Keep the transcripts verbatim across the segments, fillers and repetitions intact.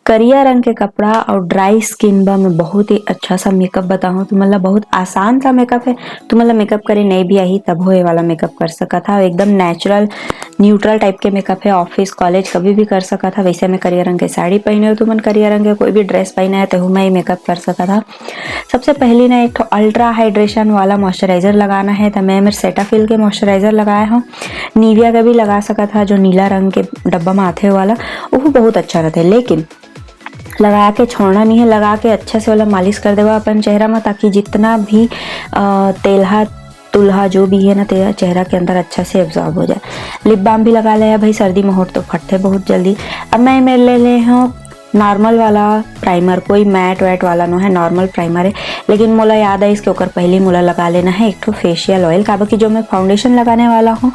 करिया रंग के कपड़ा और ड्राई स्किन बर मैं बहुत ही अच्छा सा मेकअप बताहूँ तुमन ला। बहुत आसान सा मेकअप है, तुमन ला मेकअप करे नहीं भी आही तभो ये वाला मेकअप कर सकत हा। एकदम नेचुरल न्यूट्रल टाइप के मेकअप है, ऑफिस कॉलेज कभी भी कर सकत हा। वैसे मैं करिया रंग के साड़ी पहने हो, तुमन करिया रंग के कोई भी ड्रेस पहने है तेहू में ही मेकअप कर सकत हा। सबसे पहली ना एक ठो अल्ट्रा हाइड्रेशन वाला मॉइस्चराइजर लगाना है, तो मैं मेरे सेटाफिल के मॉइस्चराइजर लगाए हूँ। निविया का भी लगा सकत हा, जो नीला रंग के डब्बा में आथे वाला, वो बहुत अच्छा रहता है। लेकिन लगा के छोड़ना नहीं है, लगा के अच्छा से वाला मालिश कर देवा अपन चेहरा में, ताकि जितना भी अ, तेलहा तुलहा जो भी है ना, तेरा चेहरा के अंदर अच्छा से एब्जॉर्ब हो जाए। लिप बाम भी लगा ले है भाई, सर्दी में होठ तो फटते बहुत जल्दी। अब मैं एमे ले ले हूँ नॉर्मल वाला प्राइमर, कोई मैट वैट वाला नो है, नॉर्मल प्राइमर है। लेकिन मोला याद आइस कि ओकर पहले मोला लगा लेना है एक ठो फेशियल ऑयल, काबर कि जो मैं फाउंडेशन लगाने वाला हूँ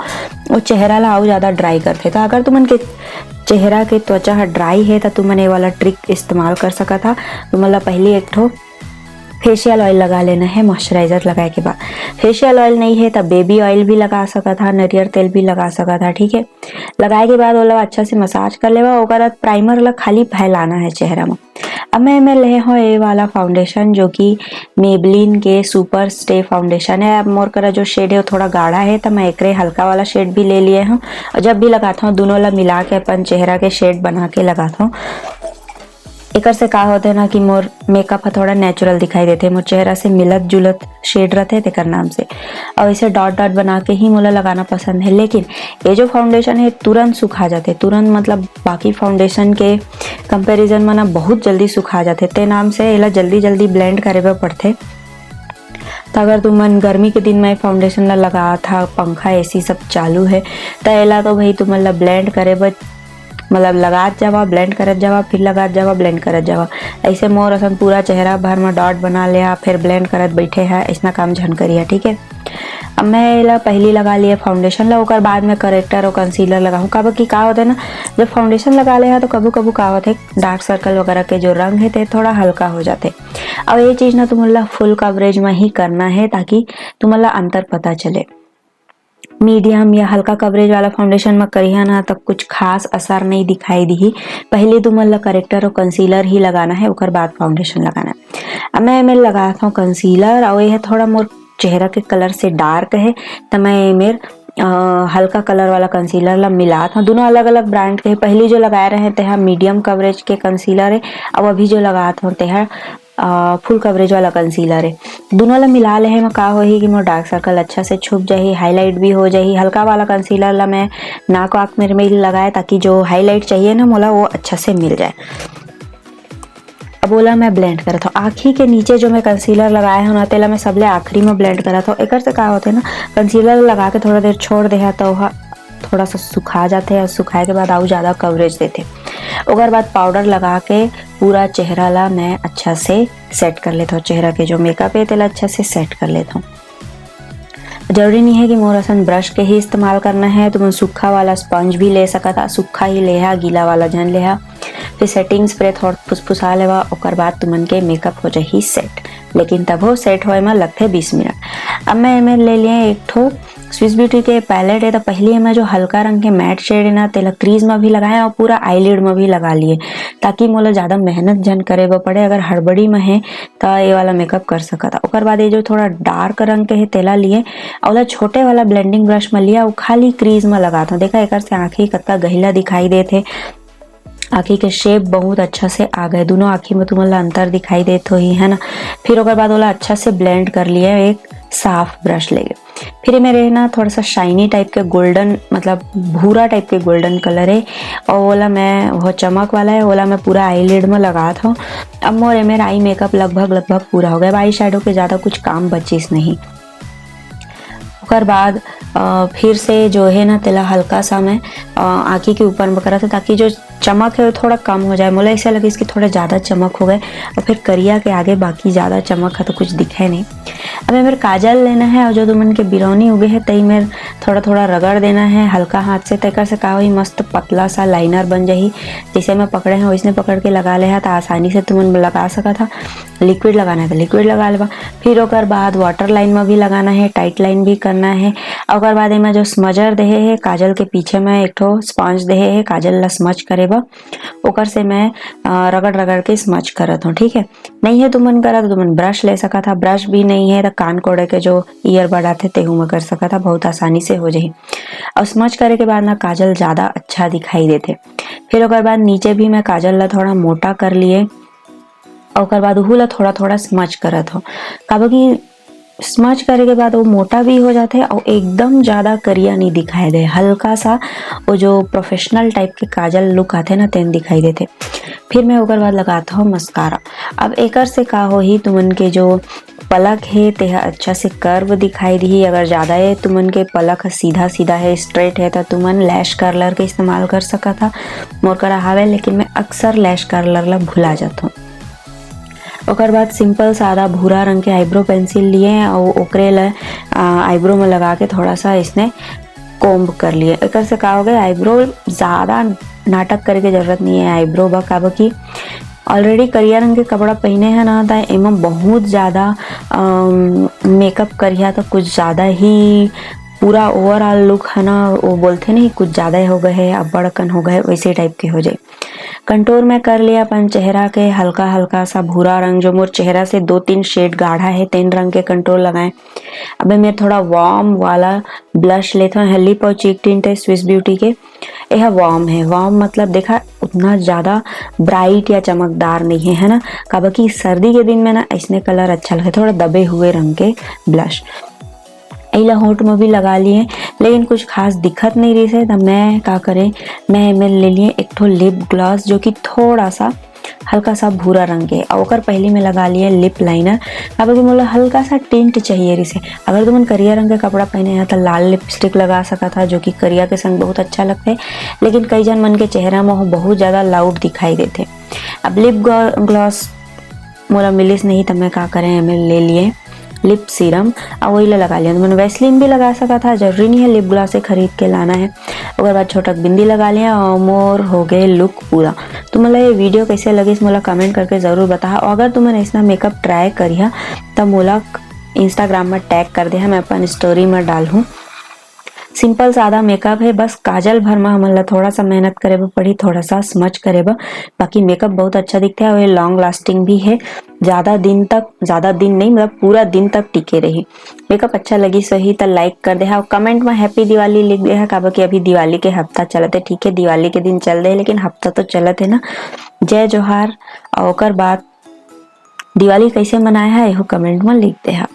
वो चेहरा ला अउ ज़्यादा ड्राई करथे। तो अगर तुमन के चेहरा के त्वचा ह ड्राई है तो तुमन ये वाला ट्रिक इस्तेमाल कर सकत हा। तुमन ला पहले एक ठो फेशियल ऑयल लगा लेना है मॉइस्चराइजर लगाए के बाद। फेशियल ऑयल नहीं है तो बेबी ऑयल भी लगा सकत हा, नरियर तेल भी लगा सकत हा, ठीक है। लगाए के बाद ओला अच्छा से मसाज कर लेवा। ओकर बाद प्राइमर ला खाली फैलाना है चेहरा में। अब मैं एमे ले हो ये वाला फाउंडेशन, जो कि मेबलिन के सुपर स्टे फाउंडेशन है। अब मोर करा जो शेड है वो थोड़ा गाढ़ा है, तो मैं एकरे हल्का वाला शेड भी ले लिए हूँ। और जब भी लगाता हूँ दोनों ला मिला के अपन चेहरा के शेड बना के लगाता हूँ। एकर से का होथे ना कि मोर मेकअप ह थोड़ा नेचुरल दिखाई देथे, मोर चेहरा से मिलत जुलत शेड रथे तेकर नाम से। और इसे डॉट डॉट बना के ही मोला लगाना पसंद है। लेकिन ये जो फाउंडेशन है तुरंत सुखा जाथे, तुरंत, मतलब बाकी फाउंडेशन के कंपैरिजन में ना बहुत जल्दी सुखा जाथे, ते नाम से एला जल्दी जल्दी ब्लेंड करे बर पड़थे। तो अगर तुमन गर्मी के दिन में फाउंडेशन ला लगात हा, पंखा एसी सब चालू है, तो एला तो भाई तुमन ला ब्लेंड करे बर, मतलब लगात जावा, ब्लेंड करत जावा, फिर लगात जावा, ब्लेंड करत जावा। ऐसे मोर असन पूरा चेहरा भर में डॉट बना ले हा, फिर ब्लेंड करत बैठे हा, ऐसना काम झन करिहा, ठीक है। अब मैं एला पहली लगा लिए फाउंडेशन ला, ओकर बाद में करेक्टर और कंसीलर लगाहूँ। काबर कि का होथे ना, जब फाउंडेशन लगा ले हा तो कभू कभू का होथे, डार्क सर्कल वगैरह के जो रंग है ते थोड़ा हल्का हो जाथे। अब ये चीज ना तुमन ला फुल कवरेज में ही करना है, ताकि तुमन ला अंतर पता चले। मीडियम या हल्का कवरेज वाला फाउंडेशन में करिहा ना, तब कुछ खास असर नहीं दिखाई दिही। पहले तुमन ला करेक्टर और कंसीलर ही लगाना है, ओकर बाद फाउंडेशन लगाना है। अब मैं एमे लगात हूँ कंसीलर, और ये थोड़ा मोर चेहरा के कलर से डार्क है, तो मैं एमे अ, हल्का कलर वाला कंसीलर ला मिलात हूँ। दोनों अलग अलग ब्रांड के है। पहली जो लगाए रहे तेहा मीडियम कवरेज के कंसीलर है, अब अभी जो लगात हूँ तेहा फुल कवरेज वाला कंसीलर है। दोनों ला मिला ले है, में का होही कि मोर डार्क सर्कल अच्छा से छुप जाही, हाईलाइट भी हो जाही। हल्का वाला कंसीलर ला मैं नाक वाक में, में लगाए, ताकि जो हाईलाइट चाहिए ना मोला, वो अच्छा से मिल जाए। अब ओला मैं ब्लेंड करत हूँ। आँखी के नीचे जो मैं कंसीलर लगाए हूँ ना, तेला मैं सबले आखिरी में ब्लेंड करत हूँ। एकर से का होथे ना, कंसीलर लगा के थोड़ा देर छोड़ देहा तो ओहा थोड़ा सा सुखा जाथे, और सुखाए के बाद अउ ज़्यादा कवरेज देथे। ओकर बाद पाउडर लगा के पूरा चेहरा ला मैं अच्छा से सेट कर लेता हूँ। चेहरा के जो मेकअप है तेला अच्छा से सेट कर लेता हूँ। जरूरी नहीं है कि मोर असन ब्रश के ही इस्तेमाल करना है, तुमन सूखा वाला स्पंज भी ले सकत हा, सूखा ही लेहा, गीला वाला झन लेहा। फिर सेटिंग स्प्रे थोड़ा फुसफुसा लेवा, ओकर बाद तुमन के मेकअप हो जाही सेट। लेकिन तभो सेट होए में लगथे बीस मिनट। अब मैं एमे ले लिए एक ठो स्विस ब्यूटी के पैलेट है, तो पहले एमे जो हल्का रंग के मैट शेड है ना, तेला क्रीज में भी लगाए और पूरा आईलिड में भी लगा लिए, ताकि मोला ज़्यादा मेहनत झन करे बर पड़े। अगर हड़बड़ी में है तो ये वाला मेकअप कर सकत हा। ओकर बाद ये जो थोड़ा डार्क रंग के है तेला लिए, और ओला छोटे वाला ब्लेंडिंग ब्रश में लिया, वो खाली क्रीज में लगात हूँ। देखा एकर से आँखी कत्ता गहिला दिखाई देत है, आँखी के शेप बहुत अच्छा से आ गए। दोनों आँखी में तुमन ला अंतर दिखाई देत होही, है ना। फिर ओकर बाद ओला अच्छा से ब्लेंड कर लिया एक साफ ब्रश लेके। फिर ये मेरे ना थोड़ा सा शाइनी टाइप के गोल्डन, मतलब भूरा टाइप के गोल्डन कलर है, और ओला मैं, वो चमक वाला है, ओला मैं पूरा आईलिड में लगात हूँ। अब मोर एमेर आई मेकअप लगभग लगभग पूरा हो गया। अब आई शेडो के ज़्यादा कुछ काम बचिस नहीं। ओकर बाद अ, फिर से जो है ना तेला हल्का सा मैं अ, आँखी के ऊपर में करत हूँ, ताकि जो चमक है वो थोड़ा कम हो जाए। मोला ऐसा लगे इसकी थोड़ा ज़्यादा चमक हो गए, और फिर करिया के आगे बाकी ज़्यादा चमक है तो कुछ दिखे नहीं। अब ये मेरे काजल लेना है, और जो तुमन के बिरौनी उगे है तई मेर थोड़ा थोड़ा रगड़ देना है हल्का हाथ से। तेकर से का होही, मस्त पतला सा लाइनर बन जाही। जैसे मैं पकड़े हैं वैसने पकड़ के लगा ले हा, तो आसानी से तुमन लगा सकत हा। लिक्विड लगाना है तो लिक्विड लगा लेबा। फिर ओकर बाद वाटर लाइन में भी लगाना है, टाइट लाइन भी करना है। ओकर बाद एमा जो स्मजर देहे है, काजल के पीछे में एक ठो स्पंज देहे है, काजल ला स्मज करे ओकर से मैं, अ, रगड़ रगड़ के स्मच करत हूँ, ठीक है। नहीं है तुमन करा तो तुमन ब्रश ले सकत हा, ब्रश भी नहीं है तो कान कोड़े के जो ईयरबड आथे तेहू में कर सकत हा, बहुत आसानी से हो जाही। और स्मच करे के बाद ना काजल ज़्यादा अच्छा दिखाई देथे। फिर ओकर बाद नीचे भी मैं काजल ला थोड़ा मोटा कर लिए, और ओकर बाद उहू ला थोड़ा थोड़ा स्मच करत हो, काबर कि स्मच करे के बाद वो मोटा भी हो जाथे और एकदम ज़्यादा करिया नहीं दिखाई दे, हल्का सा वो जो प्रोफेशनल टाइप के काजल लुक आथे ना, तेन दिखाई देथे। फिर मैं ओकर बाद लगात हूँ मस्कारा। अब एकर से का होही, तुमन के जो पलक हे तेहा अच्छा से कर्व दिखाई दिही। अगर ज़्यादा ये तुमन के पलक ह सीधा सीधा है, स्ट्रेट है, तो तुमन लैश कर्लर के इस्तेमाल कर सकत हा। मोर करा हावे, लेकिन मैं अक्सर लैश कर्लर ला भुला जात हूँ। ओकर बाद सिंपल सादा भूरा रंग के आईब्रो पेंसिल लिए और ओकरे ला, आ, आईब्रो में लगा के थोड़ा सा इसने कोम्ब कर लिए। एकर से का हो गए, आईब्रो ज़्यादा नाटक करे के जरूरत नहीं है आईब्रो बर, काबर कि ऑलरेडी करिया रंग के कपड़ा पहने है ना, त एमा बहुत ज़्यादा, अम, मेकअप करिहा तो कुछ ज़्यादा ही पूरा ओवरऑल लुक है ना, वो बोलथे नहीं, कुछ ज़्यादा हो गए है, अब्बड़ अकन हो गए, वैसे टाइप के हो जाए। कंटूर मैं कर लिया अपन चेहरा के हल्का हल्का सा भूरा रंग, जो मोर चेहरा से दो तीन शेड गाढ़ा है, तेन रंग के कंटूर लगाए। अबे मैं थोड़ा वार्म वाला ब्लश लेथों, लिप और चीक टिंट है स्विस ब्यूटी के। यह वार्म है, वार्म मतलब देखा उतना ज़्यादा ब्राइट या चमकदार नहीं है, है ना, काबर कि सर्दी के दिन में ना ऐसने कलर अच्छा लगे, थोड़ा दबे हुए रंग के ब्लश। एला होंठ में भी लगा लिए, लेकिन कुछ खास दिखत नहीं रही से, तब मैं का करें, मैं एमे ले लिए एक ठो लिप ग्लॉस, जो कि थोड़ा सा हल्का सा भूरा रंग के, और ओकर पहली में लगा लिए लिप लाइनर। काबर कि मोला हल्का सा टिंट चाहिए रही से। अगर तुमन करिया रंग के कपड़ा पहने हैं तो लाल लिपस्टिक लगा सकत हा, जो कि करिया के संग बहुत अच्छा लगता है, लेकिन कई जन मन के चेहरा में वो बहुत ज़्यादा लाउड दिखाई देथे। अब लिप ग्लॉस मोला मिलिस नहीं, तब मैं का करें, एमे ले लिए लिप सीरम, और वही ला लगा लिया। तुमन वैसलीन भी लगा सकत हा, जरूरी नहीं है लिप ग्लॉस से खरीद के लाना है। ओकर बाद छोटक बिंदी लगा लिया और मोर हो गए लुक पूरा। तुमन ला ये वीडियो कैसे लगिस, मोला कमेंट करके ज़रूर बताहा। और अगर तुमन ऐसना मेकअप ट्राई करिहा, त मोला इंस्टाग्राम में टैग कर देहा, मैं अपन स्टोरी में डालहूँ। सिंपल सादा मेकअप है, बस काजल भर में हमन ला थोड़ा सा मेहनत करे बर पड़ी, थोड़ा सा स्मच करे बर, बाकी मेकअप बहुत अच्छा दिखता है और ये लॉन्ग लास्टिंग भी है। ज़्यादा दिन तक, ज़्यादा दिन नहीं, मतलब पूरा दिन तक टिके रही। मेकअप अच्छा लगिस होही त लाइक कर देहा और कमेंट में हैप्पी दिवाली लिख देहा, काबर कि अभी दिवाली के हफ्ता चलत है, ठीक है, दिवाली के दिन चल दे, लेकिन हफ्ता तो चलत है ना। जय जोहार। और ओकर बाद दिवाली कैसे मनाए हा, एहू कमेंट में लिख देहा।